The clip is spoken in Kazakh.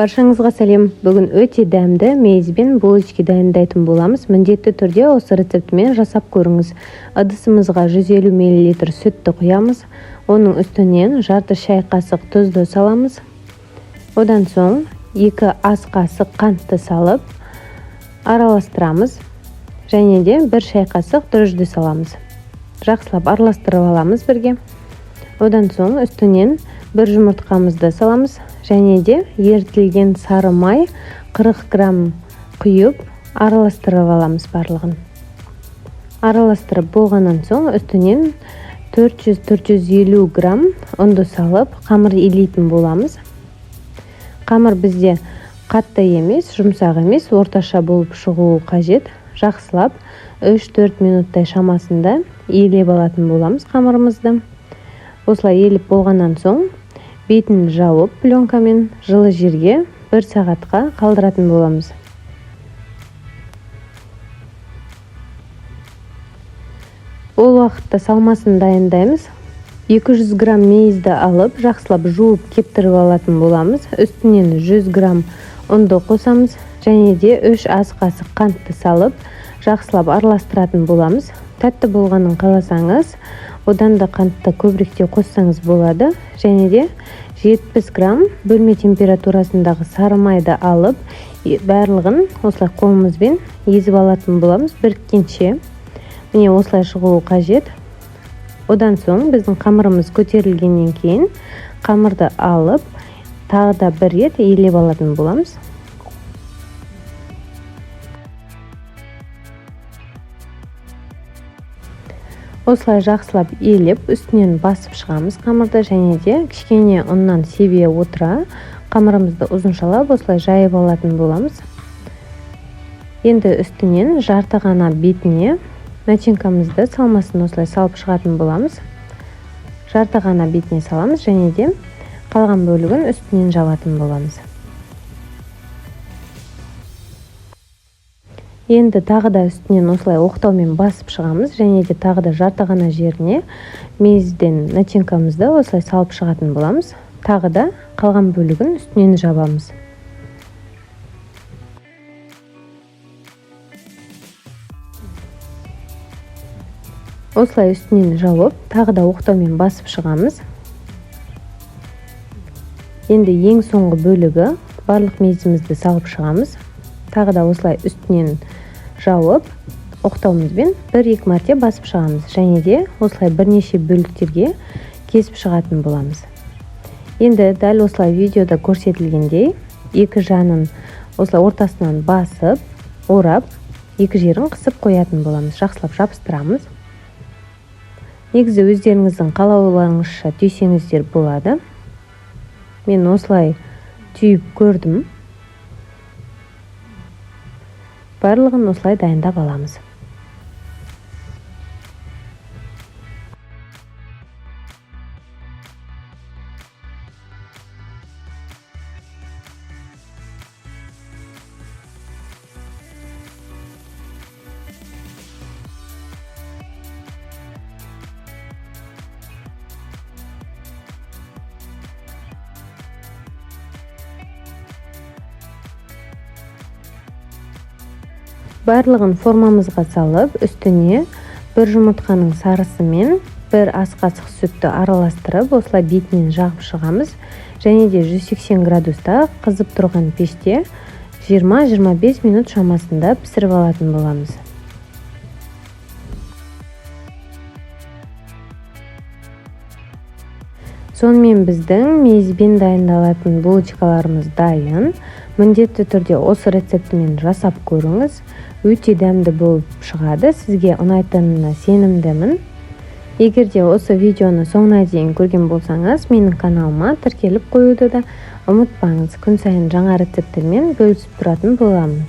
Баршаңызға сәлем. Бүгін өте дәмді мейізбен булочки дайындайтын боламыз. Міндетті түрде осы рецептімен жасап көріңіз. Ыдысымызға 150 мл сүтті құямыз. Оның үстінен жарты шай қасық тұзды саламыз. Одан соң 2 ас қасық қантты салып араластырамыз. Және де 1 шай қасық дрожжі саламыз. Жақсылап араластырып аламыз бірге. Одан соң үстінен 1 жұмыртқамызды саламыз. Және де ерітілген сары май 40 грамм құйып араластырып аламыз барлығын. Араластырып болғаннан соң үстінен 400-450 грамм ұнды салып қамыр илейтін боламыз. Қамыр бізде қатты емес, жұмсақ емес, орташа болып шығуы қажет. Жақсылап 3-4 минуттай шамасында илеп алатын боламыз қамырымызды. Осылай еліп болғаннан соң бетін жауып пленкамен жылы жерге 1 сағатқа қалдыратын боламыз. Ол уақытта салмасын дайындаймыз. 200 грамм мейізді алып, жақсылап жуып кептіріп алатын боламыз. Үстінен 100 грамм ұнды қосамыз және де 3 ас қасық қантты салып, жақсылап араластыратын боламыз. Тәтті болғанын қаласаңыз, одан да қантты көбірек қоссаңыз болады. Және де 70 грамм бөлме температурасындағы сары майды алып, барлығын осылай қолымызбен езіп алатын боламыз біріккенше. Міне осылай шығуы қажет. Одан соң біздің қамырымыз көтерілгеннен кейін қамырды алып, тағы да бір рет илеп алатын боламыз. Осылай жақсылап елеп, үстінен басып шығамыз қамырды және де кішкене ұннан себе отыра қамырымызды ұзыншалап осылай жайып алатын боламыз. Енді үстінен жарты ғана бетіне начинкамызды салмасын осылай салып шығатын боламыз. Жарты ғана бетіне саламыз және де қалған бөлігін үстінен жабатын боламыз. Енді тағы да үстінен осылай оқтаумен басып шығамыз және де тағы да жарты ғана жеріне мейізден начинкамызды осылай салып шығатын боламыз. Тағы да қалған бөлігін үстінен жабамыз. Осылай үстінен жауып, тағы да оқтаумен басып шығамыз. Енді ең соңғы бөлігі барлық мейізімізді салып шығамыз. Тағы да осылай үстінен жауып, оқтауымызбен 1-2 мәрте басып шығамыз. Және де осылай бірнеше бөліктерге кесіп шығатын боламыз. Енді дәл осылай видеода көрсетілгендей, екі жанын осылай ортасынан басып, орап, екі жерін қысып қоятын боламыз. Жақсылап жабыстырамыз. Негізі өздеріңіздің қалауларыңызша түйсеңіздер болады. Мен осылай түйіп көрдім. Барлығын осылай дайындап аламыз. Барлығын формамызға салып, үстіне 1 жұмыртқаның сарысымен 1 ас қасық сүтті араластырып, осылай бетінен жағып шығамыз. Және де 180 градуста қызып тұрған пеште 20-25 минут шамасында пісіріп алатын боламыз. Сонымен біздің мейізбен дайындалатын булочкаларымыз дайын. Міндетті түрде осы рецептімен жасап көріңіз. Өте дәмді болып шығады. Сізге ұнайтынына сенімдімін. Егер де осы видеоны соңына дейін көрген болсаңыз, менің каналыма тіркеліп қоюды да ұмытпаңыз. Күн сайын жаңа рецепттермен бөлісіп тұратын боламын.